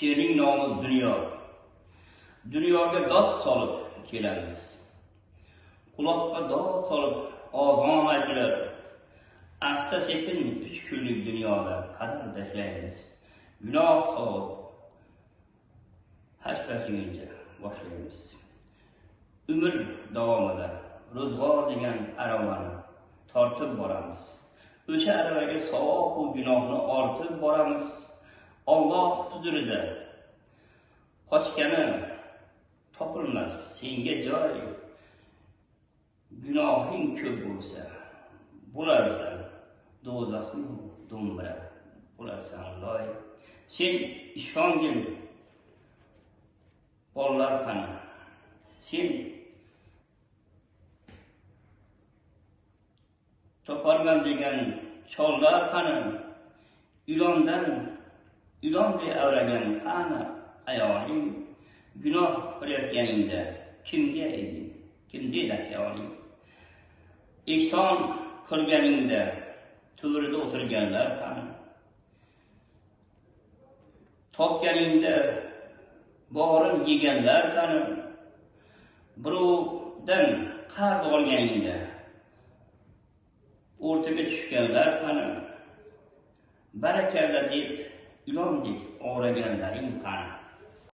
She'rning nomi Dunyo. Dunyoga dod solib kelamiz. Quloqqa dod solib ozon aytilar. Asta sekin 3 kunlik dunyoda qadam tashlaymiz. Gunoh savob hashpashguncha boshlaymiz. Umr davomida ro'zg'or degan aravani tortib boramiz. O'sha aravaga savob va gunohni ortib boramiz. Alloh huzurida qochgani topilmas senga joy. Gunohing ko'p bo'lsa bo'larsan do'zaxu do'mbira, bo'larsan loy. Sen ishongin bolalar qani? Sen toparman degan chollar qani? Ilondan ilonday avragan qani ayoling? Gunoh qilayotganingda kimga eding? Kim dedi ayoling? Ehson qilganingda to'rida o'tirganlar qani? Topganingda borin yeganlar qani? Birovdan qarz olganingda o'rtaga tushganlar qani? Barakalla deb ilondek o'raganlaring qani?